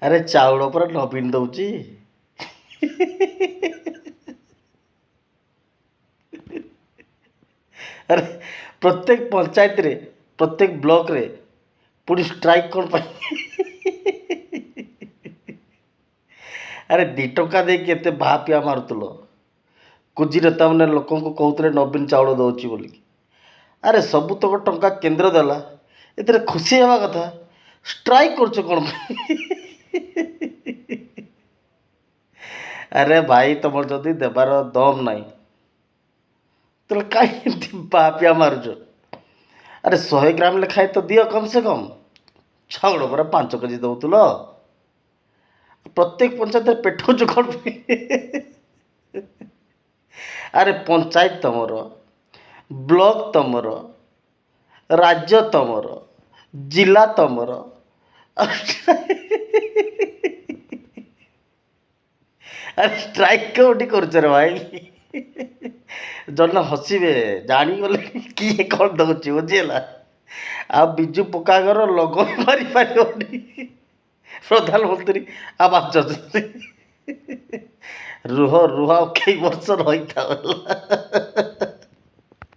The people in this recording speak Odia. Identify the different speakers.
Speaker 1: ଆରେ ଚାଉଳ ପରା ନବୀନ ଦେଉଛି। ଆରେ ପ୍ରତ୍ୟେକ ପଞ୍ଚାୟତରେ, ପ୍ରତ୍ୟେକ ବ୍ଲକରେ ପୁଣି ଷ୍ଟ୍ରାଇକ୍ କ'ଣ ପାଇଁ? ଆରେ 2 ଟଙ୍କା ଦେଇକି ଏତେ ବାହାପିଆ ମାରୁଥିଲ। କୁଜି ନେତାମାନେ ଲୋକଙ୍କୁ କହୁଥିଲେ ନବୀନ ଚାଉଳ ଦେଉଛି ବୋଲିକି। ଆରେ ସବୁତକ ଟଙ୍କା କେନ୍ଦ୍ର ଦେଲା, ଏଥିରେ ଖୁସି ହେବା କଥା, ଷ୍ଟ୍ରାଇକ୍ କରୁଛ କ'ଣ ପାଇଁ? ଆରେ ଭାଇ, ତୁମର ଯଦି ଦେବାର ଦମ୍ ନାହିଁ, ତାହେଲେ କାହିଁ ଏମିତି ବାହାପିଆ ମାରୁଛ? ଆରେ 100 ଗ୍ରାମ ଲେଖାଏଁ ତ ଦିଅ କମ୍ ସେ କମ୍। ଚାଉଳ ପରା 5 କେଜି ଦେଉଥିଲ। ପ୍ରତ୍ୟେକ ପଞ୍ଚାୟତରେ ପେଟଉଛ କ'ଣ ପାଇଁ? ଆରେ ପଞ୍ଚାୟତ ତମର, ବ୍ଲକ ତମର, ରାଜ୍ୟ ତମର, ଜିଲ୍ଲା ତମର। ଆରେ ଷ୍ଟ୍ରାଇକ୍ କେଉଁଠି କରୁଛ ରେ ଭାଇ? ଜନ ହସିବେ, ଜାଣିଗଲେ କିଏ କ'ଣ ଦେଉଛି, ବୁଝିହେଲା? ଆଉ ବିଜୁ ପକ୍କା ଘର ଲୋଗୋ ବି ମାରିପାରିବନି ପ୍ରଧାନମନ୍ତ୍ରୀ ଆବାସ ଯୋଜନା। ରୁହ ରୁହ, ଆଉ କେଇ ବର୍ଷ ରହିଥାଅ, ହେଲା?